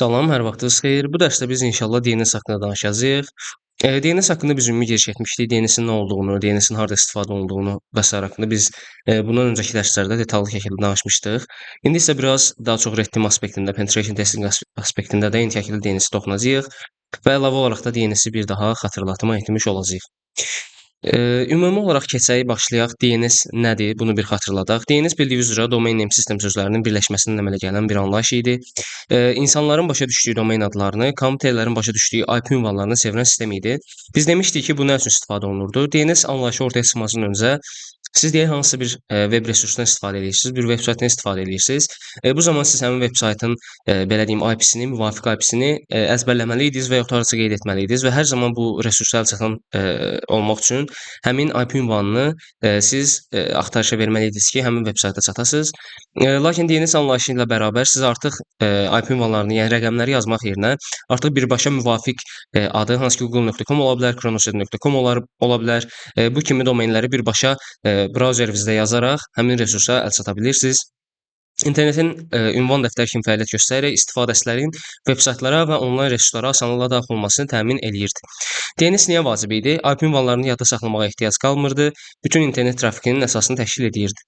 Salam, hər vaxtınız xeyir. Bu dərsdə biz inşallah DNS haqqında danışacağıq. DNS haqqında biz ümumi giriş etmişdik. DNS-in nə olduğunu, DNS-in harda istifadə olunduğunu və sair haqqında biz bundan öncəki dərslərdə detallı şəkildə danışmışdıq. İndi isə biraz daha çox red team aspektində, penetration testing aspektində də eyni şəkildə DNS-i toxunacağıq və əlavə olaraq da DNS-i bir daha xatırlatma etmiş olacağıq. Ümumi olaraq keçək, başlayaq. DNS nədir? Bunu bir xatırladaq. DNS bildiyiniz üzrə Domain Name System sözlərinin birləşməsindən əmələ gələn bir anlayış idi. İnsanların başa düşdüyü domain adlarını, kompüterlərin başa düşdüyü IP ünvanlarını çevirən sistem idi. Biz demişdik ki, bu nə üçün istifadə olunurdu? DNS anlayışı ortaya çıxmasından öncə siz deyək hansısa bir web resursdan istifadə edirsiniz, bir veb saytdan istifadə edirsiniz. Bu zaman siz həmin veb saytın belə deyim IP-sini, müvafiq IP-sini əzbərləməli idiniz və yaxud hardasa qeyd etməli idiniz və hər zaman bu resursa əl çatan olmaq üçün həmin IP ünvanını siz axtarışa verməli idiniz ki, həmin veb sayta çatasınız. Lakin DNS anlayışı ilə bərabər siz artıq IP ünvanlarını, yəni rəqəmləri yazmaq yerinə artıq birbaşa müvafiq adı, hansı ki google.com ola bilər, kronos.com ola bilər. Bu kimi domenləri birbaşa brauzerinizdə yazaraq həmin resursa əl çata bilirsiniz. İnternetin ünvan dəftəri kimi fəaliyyət göstərərək istifadəçilərin veb-saytlara və onlayn resurslara asanlıqla daxil olmasını təmin eləyirdi. DNS niyə vacib idi? IP ünvanlarını yadda saxlamağa ehtiyac qalmırdı. Bütün internet trafikinin əsasını təşkil edirdi.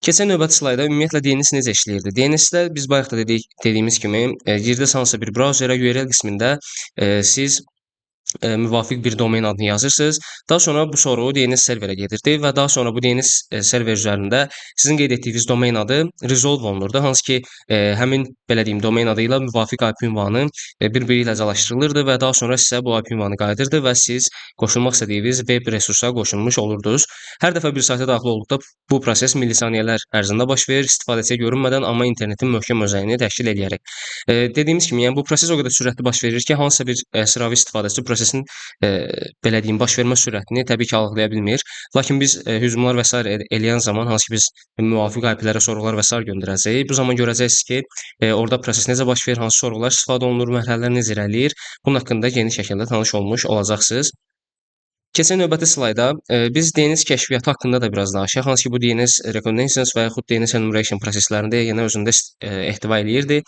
Keçən növbəti slayda ümumiyyətlə DNS necə işləyirdi? DNS-də biz bayaq da dedik, dediyimiz kimi, girdiniz hansısa bir brauzerə, URL qismində siz müvafiq bir domen adını yazırsınız. Daha sonra bu sorğu DNS serverə gedirdi və daha sonra bu DNS server üzərində sizin qeyd etdiyiniz domen adı resolve olunurdu. Hansı ki, həmin belə deyim domen adı ilə müvafiq IP ünvanı bir-biri ilə calaşdırılırdı və daha sonra sizə bu IP ünvanı qayıdırdı və siz qoşulmaq istədiyiniz web resursa qoşulmuş olurdunuz. Hər dəfə bir sayta daxil olduqda bu proses millisaniyələr ərzində baş verir, istifadəçiyə görünmədən, amma internetin möhkəm özəyini təşkil eləyərək. Dediyimiz kimi, yəni bu proses o qədər sürətli baş verir ki, hansısa bir sıravi istifadəçi prosesin belə deyim, baş vermə sürətini təbii ki, algılaya bilmir. Lakin biz hücumlar və sair eləyən zaman, hansı ki biz müvafiq IP-lərə sorğular və sair göndərəcəyik, bu zaman görəcəksiniz ki, orada proses necə baş verir, hansı sorğular istifadə olunur, mərhələlər necə irəliləyir. Bunun haqqında geniş şəkildə tanış olmuş olacaqsınız. Keçən növbəti slayda biz DNS kəşfiyyatı haqqında da biraz danışaq. Hansı ki bu DNS Reconnaissance və yaxud DNS Enumeration proseslərində yenə özündə ehtiva eləyirdi.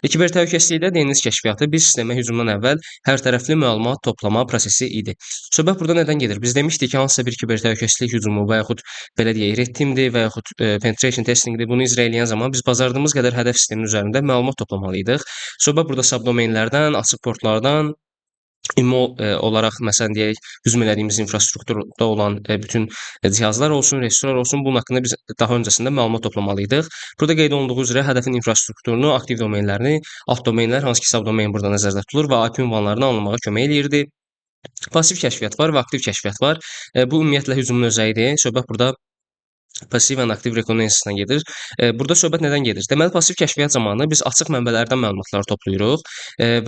Kiber təhlükəsizlikdə DNS kəşfiyyatı bir sistemə hücumdan əvvəl hər tərəfli məlumat toplama prosesi idi. Söhbət burada nədən gedir? Biz demişdik ki, hansısa bir kiber təhlükəsizlik hücumu və yaxud belə deyək, red teamdir və yaxud penetration testingdir. Bunu icra eləyən zaman biz bacardığımız qədər hədəf sistemin üzərində məlumat toplamalıydıq. Söhbət burada subdomenlərdən, açıq portlardan, ümumi olaraq məsələn deyək, hücum elədiyimiz infrastrukturda olan bütün cihazlar olsun, resurslar olsun, bunun haqqında biz daha öncəsində məlumat toplamalıydıq. Burada qeyd olunduğu üzrə hədəfin infrastrukturunu, aktiv domenlərini, alt domenlər, hansı ki subdomen burada nəzərdə tutulur və IP ünvanlarını anlamağa kömək eləyirdi. Pasiv kəşfiyyat var və aktiv kəşfiyyat var. Bu ümumiyyətlə hücumun özəyidir. Söhbət burada passive and active reconnaissance-dan gedir. Burada söhbət nədən gedir? Deməli, pasiv kəşfiyyat zamanı biz açıq mənbələrdən məlumatları toplayırıq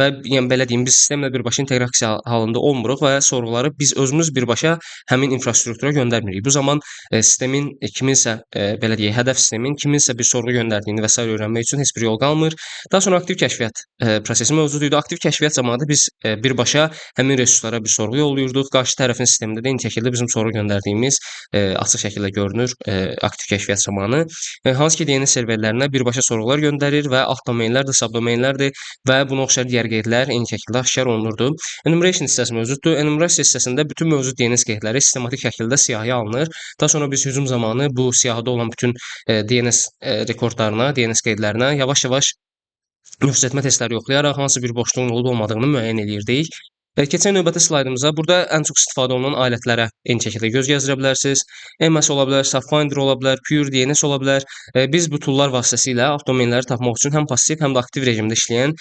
və yəni belə deyim, biz sistemlə birbaşa inteqrasiya halında olmuruq və sorğuları biz özümüz birbaşa həmin infrastruktura göndərmirik. Bu zaman sistemin kiminsə belə deyək, hədəf sistemin kiminsə bir sorğu göndərdiyini və sair öyrənmək üçün heç bir yol qalmır. Daha sonra aktiv kəşfiyyat prosesi mövcud idi. Aktiv kəşfiyyat zamanı biz birbaşa həmin resurslara bir sorğu yollayırdıq. Qarşı tərəfin sistemində də eyni şəkildə bizim sorğu göndərdiyimiz açıq şəkildə görünür aktiv kəşfiyyat zamanı. Hansı ki DNS serverlərinə birbaşa sorğular göndərir və alt domenlər də, subdomenlərdir və buna oxşar digər qeydlər eyni şəkildə aşkar olunurdu. Enumeration hissəsi mövcuddur. Enumeration hissəsində bütün mövcud DNS qeydləri sistematik şəkildə siyahıya alınır. Daha sonra biz hücum zamanı bu siyahıda olan bütün DNS rekordlarına, DNS qeydlərinə yavaş-yavaş nüfuz etmə testləri yoxlayaraq hansı bir boşluğun olub olmadığını müəyyən eləyirdik. Keçən növbəti slaydımıza, burada ən çox istifadə olunan alətlərə eyni şəkildə göz gəzdirə bilərsiniz. MS ola bilər, Subfinder ola bilər, Pure DNS ola bilər. Biz bu toollar vasitəsilə alt domenləri tapmaq üçün həm pasiv, həm də aktiv rejimdə işləyən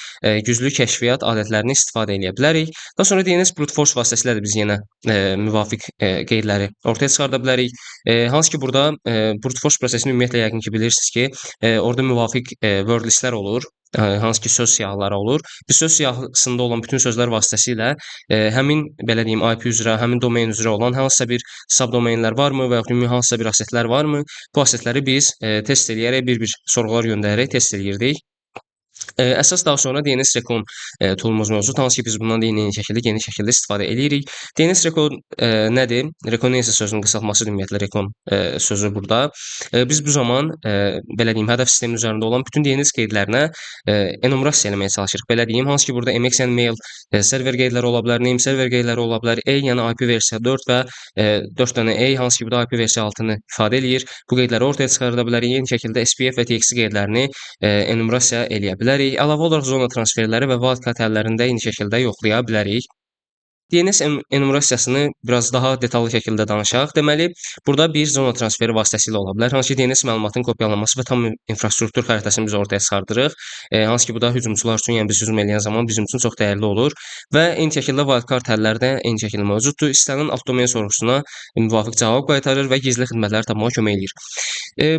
güclü kəşfiyyat alətlərini istifadə edə bilərik. Daha sonra DNS brute force vasitəsilə də biz yenə müvafiq qeydləri ortaya çıxarda bilərik. Hansı ki burada brute force prosesini ümumiyyətlə yəqin ki bilirsiniz ki, orada müvafiq word listlər olur. Hansı ki söz siyahıları olur. Biz söz siyahısında olan bütün sözlər vasitəsilə həmin belə deyim IP üzrə, həmin domen üzrə olan hansısa bir subdomenlər varmı və yaxud ümumi hansısa bir asetlər varmı? Bu asetləri biz test eləyərək, bir-bir sorğular göndərərək test eləyirdik. Əsas daha sonra DNS Recon toolumuz mövcuddur, hansı ki biz bundan da eyni şəkildə geniş şəkildə istifadə eləyirik. DNS Recon nədir? Reconnaissance sözünün qısaltmasıdır ümumiyyətlə Recon sözü burada. Biz bu zaman belə deyim, hədəf sistemin üzərində olan bütün DNS qeydlərinə enumerasiya eləməyə çalışırıq. Belə deyim, hansı ki burada MX, yəni mail server qeydləri ola bilər, name server qeydləri ola bilər, A, yəni IP versiya 4 və 4 dənə A, hansı ki bu da IP versiya 6-nı ifadə eləyir. Bu qeydləri ortaya çıxarda bilərik. Eyni şəkildə SPF və TXT qeydlərini enumerasiya eləyə bilərik. Əlavə olaraq zona transferləri və wildcard əllərində eyni şəkildə yoxlaya bilərik. DNS enumerasiyasını biraz daha detallı şəkildə danışaq. Deməli, burada bir zona transferi vasitəsilə ola bilər. Hansı ki, DNS məlumatının kopyalanması və tam infrastruktur xəritəsini biz ortaya çıxardırıq. Hansı ki, bu da hücumçular üçün, yəni biz hücum eləyən zaman bizim üçün çox dəyərli olur. Və eyni şəkildə wildcard əlləri də eyni şəkildə mövcuddur. İstənilən alt domen sorğusuna müvafiq cavab qaytarır və gizli xidmətləri tapmağa kömək eləyir.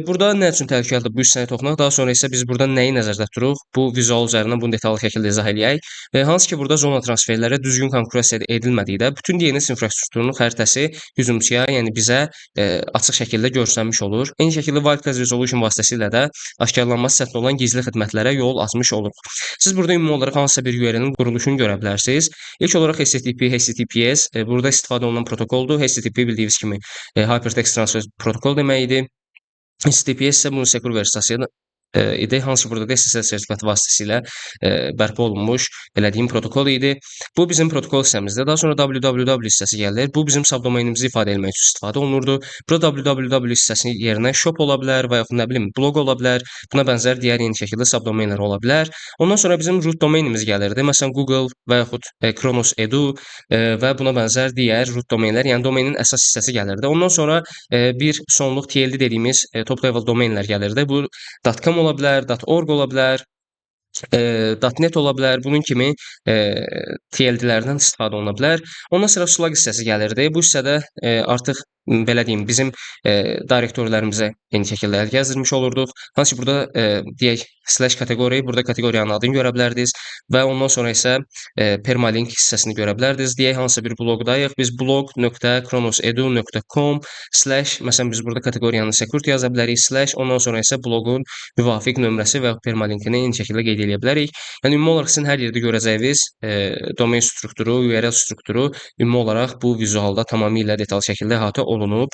Burada nə üçün təhlükəlidir bu hissəni toxunaq? Daha sonra isə biz burada nəyi nəzərdə tuturuq? Bu vizual üzərindən bunu detallı şəkildə izah eləyək. Hansı ki, burada zona transferləri düzgün konfigurasiya edilmədikdə bütün DNS infrastrukturunun xəritəsi hücumçuya, yəni bizə açıq şəkildə görsənmiş olur. Eyni şəkildə wildcard resolution vasitəsilə də aşkarlanması çətin olan gizli xidmətlərə yol açmış oluruq. Siz burada ümumi olaraq hansısa bir URL-in quruluşunu görə bilərsiniz. İlk olaraq HTTP, HTTPS burada istifadə olunan protokoldur. HTTP bildiyiniz kimi Hypertext Transfer Protocol demək idi. HTTPS isə bunun secure versiyası idi. Hansı burada da SSL sertifikatı vasitəsilə bərpa olunmuş, belə deyim, protokol idi. Bu bizim protokol hissəmizdir. Daha sonra www hissəsi gəlir. Bu bizim subdomainimizi ifadə etmək üçün istifadə olunurdu. Burada www hissəsinin yerinə shop ola bilər və yaxud nə bilim blog ola bilər. Buna bənzər digər eyni şəkildə subdomainlər ola bilər. Ondan sonra bizim root domainimiz gəlirdi. Məsələn Google və yaxud Kronos Edu və buna bənzər digər root domainlər, yəni domenin əsas hissəsi gəlirdi. Ondan sonra bir sonluq TLD dediyimiz top level domainlər gəlirdi. Bu .com ola bilər, .org ola bilər, .net ola bilər. Bunun kimi TLD-lərdən istifadə oluna bilər. Ondan sonra slug hissəsi gəlirdi. Bu hissədə artıq belə deyim, bizim direktorlərimizə eyni şəkildə əl gəzdirmiş olurduq. Hansı ki burada deyək slash kateqori, burada kateqoriyanın adını görə bilərdiniz və ondan sonra isə permalink hissəsini görə bilərdiniz. Deyək hansısa bir bloqdayıq. Biz blog.kronosedu.com slash, məsələn biz burada kateqoriyanı security yaza bilərik, slash, ondan sonra isə bloqun müvafiq nömrəsi və permalinkini eyni şəkildə qeyd edə bilərik. Yəni ümumi olaraq sizin hər yerdə görəcəyiniz domain strukturu, URL strukturu ümumi olaraq bu vizualda tamamilə detallı şəkildə əhatə olunub.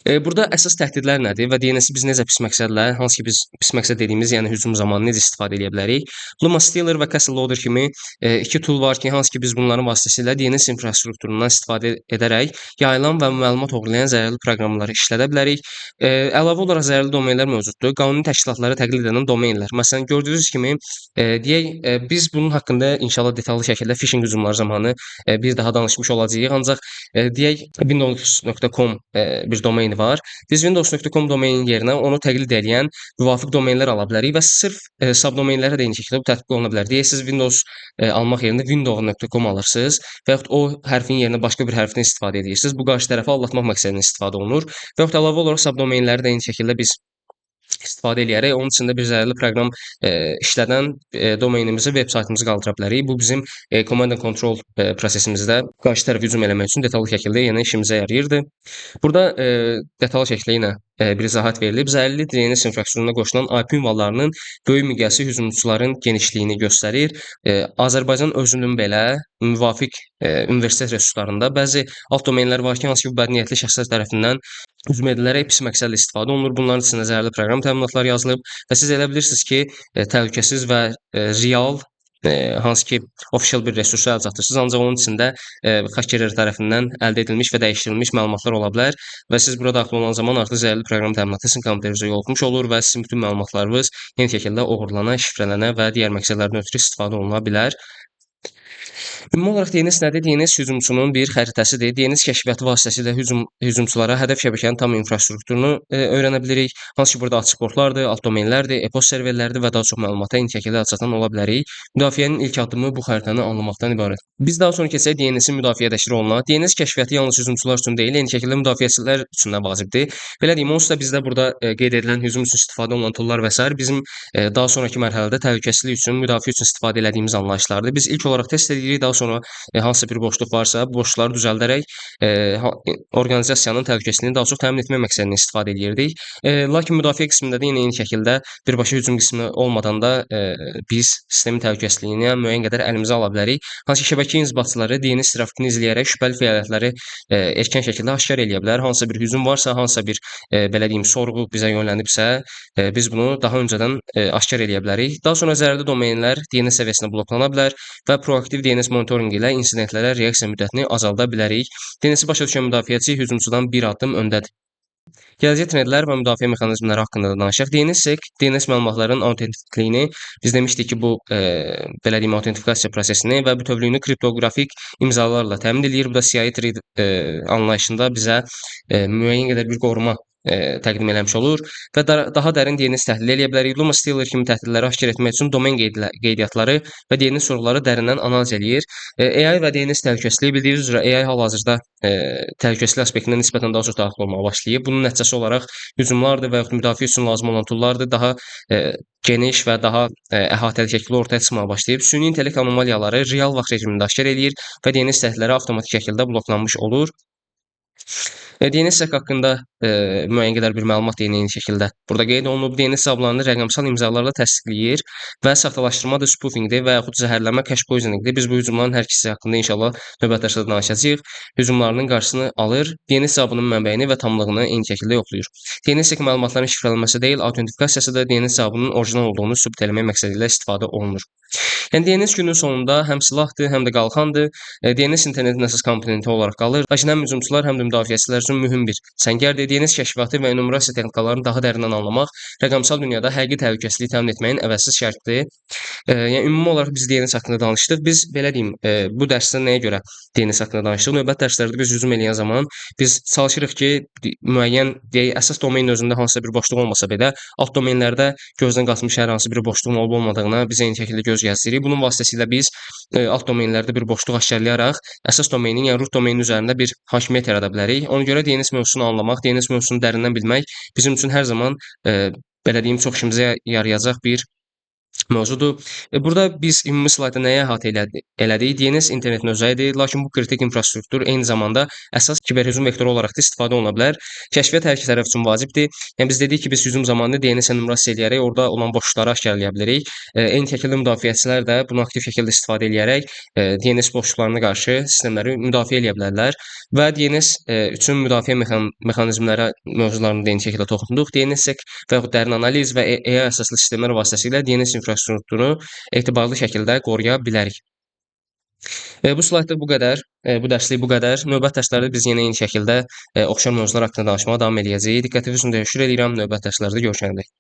Burada əsas təhdidlər nədir və DNS-i biz necə pis məqsədlə, hansı ki biz pis məqsəd dediyimiz, yəni hücum zamanı necə istifadə edə bilərik? Lumma Stealer və Castle Loader kimi iki tool var ki, hansı ki biz bunların vasitəsilə DNS infrastrukturundan istifadə edərək yayılan və məlumat oğurlayan zərərli proqramları işlədə bilərik. Əlavə olaraq zərərli domenlər mövcuddur. Qanuni təşkilatları təqlid edən domenlər. Məsələn, gördüyünüz kimi, deyək, biz bunun haqqında inşallah detallı şəkildə phishing hücumları zamanı bir daha danışmış olacağıq. Ancaq deyək windows.com bir domeni var. Biz windows.com domeninin yerinə onu təqlid eləyən müvafiq domenlər ala bilərik və sırf subdomenlərə də eyni şəkildə bu tətbiq oluna bilər. Deyək siz Windows almaq yerinə window.com alırsınız və yaxud o hərfin yerinə başqa bir hərfdən istifadə edirsiniz. Bu qarşı tərəfi aldatmaq məqsədində istifadə olunur. Və yaxud əlavə olaraq subdomenləri də eyni şəkildə biz istifadə eləyərək onun içində bir zərərli proqram işlədən domenimizi, web saytımızı qaldıra bilərik. Bu bizim command and control prosesimizdə qarşı tərəfə hücum eləmək üçün detallı şəkildə yenə işimizə yarayırdı. Burada detallı şəkildə yenə bir izahat verilib. Zərərli DNS infrastrukturuna qoşulan IP ünvanlarının böyük miqyası hücumçuların genişliyini göstərir. Azərbaycan özünün belə müvafiq universitet resurslarında bəzi alt domenlər var ki, hansı ki bu bədniyyətli şəxslər tərəfindən hücum edilərək pis məqsədlə istifadə olunur. Bunların içində zərərli proqram təminatları yazılıb və siz elə bilirsiniz ki, təhlükəsiz və real, hansı ki official bir resursa əl çatdırsınız, ancaq onun içində hakerlər tərəfindən əldə edilmiş və dəyişdirilmiş məlumatlar ola bilər və siz bura daxil olan zaman artıq zərərli proqram təminatı sizin kompüterinizə yoluxmuş olur və sizin bütün məlumatlarınız eyni şəkildə oğurlana, şifrələnə və digər məqsədlərdən ötrü istifadə oluna bilər. Ümumi olaraq DNS nədir? DNS hücumçunun bir xəritəsidir. DNS kəşfiyyatı vasitəsilə hücumçulara hədəf şəbəkənin tam infrastrukturunu öyrənə bilirik. Hansı ki burada açıq portlardır, alt domenlərdir, e-post serverlərdir və daha çox məlumata eyni şəkildə əl çatan ola bilərik. Müdafiənin ilk addımı bu xəritəni anlamaqdan ibarət. Biz daha sonra keçək DNS-in müdafiədəki roluna. DNS kəşfiyyatı yalnız hücumçular üçün deyil, eyni şəkildə müdafiəçilər üçün də vacibdir. Belə deyim, onsuz da bizdə burada qeyd edilən hücum üçün istifadə olunan toollar və sair bizim daha sonrakı mərhələdə təhlükəsizlik üçün, müdafiə üçün istifadə elədiyimiz anlayışlardır. Biz ilk olaraq test edirik, Daha sonra hansısa bir boşluq varsa, bu boşluqları düzəldərək orqanizasiyanın təhlükəsizliyini daha çox təmin etmək məqsədində istifadə eləyirdik. Lakin müdafiə qismində də yenə eyni şəkildə birbaşa hücum qismi olmadan da biz sistemin təhlükəsizliyini müəyyən qədər əlimizə ala bilərik. Hansı ki, şəbəkə inzibatçıları DNS trafikini izləyərək şübhəli fəaliyyətləri erkən şəkildə aşkar eləyə bilər. Hansısa bir hücum varsa, hansısa bir belə deyim, sorğu bizə yönlənibsə, biz bunu daha öncədən aşkar eləyə bilərik. Daha sonra zərərli domenlər DNS səviyyəsində bloklana bilər və proaktiv DNS monitorinqi ilə insidentlərə reaksiya müddətini azalda bilərik. DNS-i başa düşən müdafiəçi hücumçudan bir addım öndədir. Gələcək trendlər və müdafiə mexanizmləri haqqında da danışaq. DNSSEC, DNS məlumatlarının autentikliyini, biz demişdik ki, bu belə deyim, autentifikasiya prosesini və bütövlüyünü kriptoqrafik imzalarla təmin eləyir. Bu da CIA-3 anlayışında bizə müəyyən qədər bir qoruma təqdim eləmiş olur və daha dərin DNS təhlili eləyə bilərik. Lumma Stealer kimi təhdidləri aşkar etmək üçün domen qeydiyyatları və DNS sorğuları dərindən analiz eləyir. AI və DNS təhlükəsizliyi, bildiyiniz üzrə AI hal-hazırda təhlükəsizlik aspektindən nisbətən daha çox daxil olmağa başlayıb. Bunun nəticəsi olaraq hücumlardır və yaxud müdafiə üçün lazım olan toollardır, daha geniş və daha əhatəli şəkildə ortaya çıxmağa başlayıb. Süni intellekt anomaliyaları real vaxt rejimində aşkar eləyir və DNS təhdidləri avtomatik şəkildə bloklanmış olur. DNSSEC haqqında müəyyən qədər bir məlumat da eyni şəkildə burada qeyd olunub. DNS hesablarını rəqəmsal imzalarla təsdiqləyir və saxtalaşdırma da spoofingdir və yaxud zəhərlənmə cache poisoningdir. Biz bu hücumların hər ikisi haqqında inşallah növbəti dərsdə danışacağıq. Hücumlarının qarşısını alır, DNS hesabının mənbəyini və tamlığını eyni şəkildə yoxlayır. DNSSEC məlumatların şifrələnməsi deyil, autentifikasiyası da DNS hesabının orijinal olduğunu sübut eləmək məqsədi ilə istifadə olunur. Yəni DNS günün sonunda həm silahdır, həm də qalxandır. DNS internetin əsas komponenti olaraq qalır. Lakin həm hücumçular, həm də müdafiəçilər üçün mühüm bir səngərdir. DNS kəşfiyyatı və enumerasiya texnikalarını daha dərindən anlamaq rəqəmsal dünyada həqiqi təhlükəsizliyi təmin etməyin əvəzsiz şərtidir. Yəni ümumi olaraq biz DNS haqqında danışdıq. Biz belə deyim, bu dərsdə nəyə görə DNS haqqında danışdıq? Növbəti dərslərdə biz hücum eləyən zaman biz çalışırıq ki, müəyyən deyək, əsas domenin özündə hansısa bir boşluq olmasa belə, alt domenlərdə gözdən qaçmış hər hansı bir boşluğun olub olmadığına biz eyni şəkildə göz gəzdiririk. Bunun vasitəsilə biz alt domenlərdə bir boşluq aşkarlayaraq əsas domenin, yəni root domenin üzərində bir hakimiyyət yarada bilərik. Ona görə DNS mövzusunu anlamaq, DNS mövzusunu dərindən bilmək bizim üçün hər zaman belə deyim, çox işimizə yarayacaq bir mövzudur. Burada biz ümumi slaytda nəyə əhatə elədik? DNS internetin özəyidir, lakin bu kritik infrastruktur eyni zamanda əsas kiberhücum vektoru olaraq da istifadə oluna bilər. Kəşfiyyat hər iki tərəf üçün vacibdir. Yəni biz dedik ki, biz hücum zamanı DNS enumerasiya eləyərək orada olan boşluqları aşkarlaya bilirik. Eyni şəkildə müdafiəçilər də bunu aktiv şəkildə istifadə eləyərək DNS boşluqlarına qarşı sistemləri müdafiə eləyə bilərlər və DNS üçün müdafiə mexanizmləri mövzularını da eyni şəkildə toxunduq. DNSSEC və yaxud dərin analiz və AI əsaslı sistemlər vasitəsilə DNS infrastrukturunu etibarlı şəkildə qoruya bilərik. Bu slaytda bu qədər, bu dərslik bu qədər. Növbəti dərslərdə biz yenə eyni şəkildə oxşar mövzular haqqında danışmağa davam eləyəcəyik. Diqqətiniz üçün təşəkkür edirəm. Növbəti dərslərdə görüşənədək.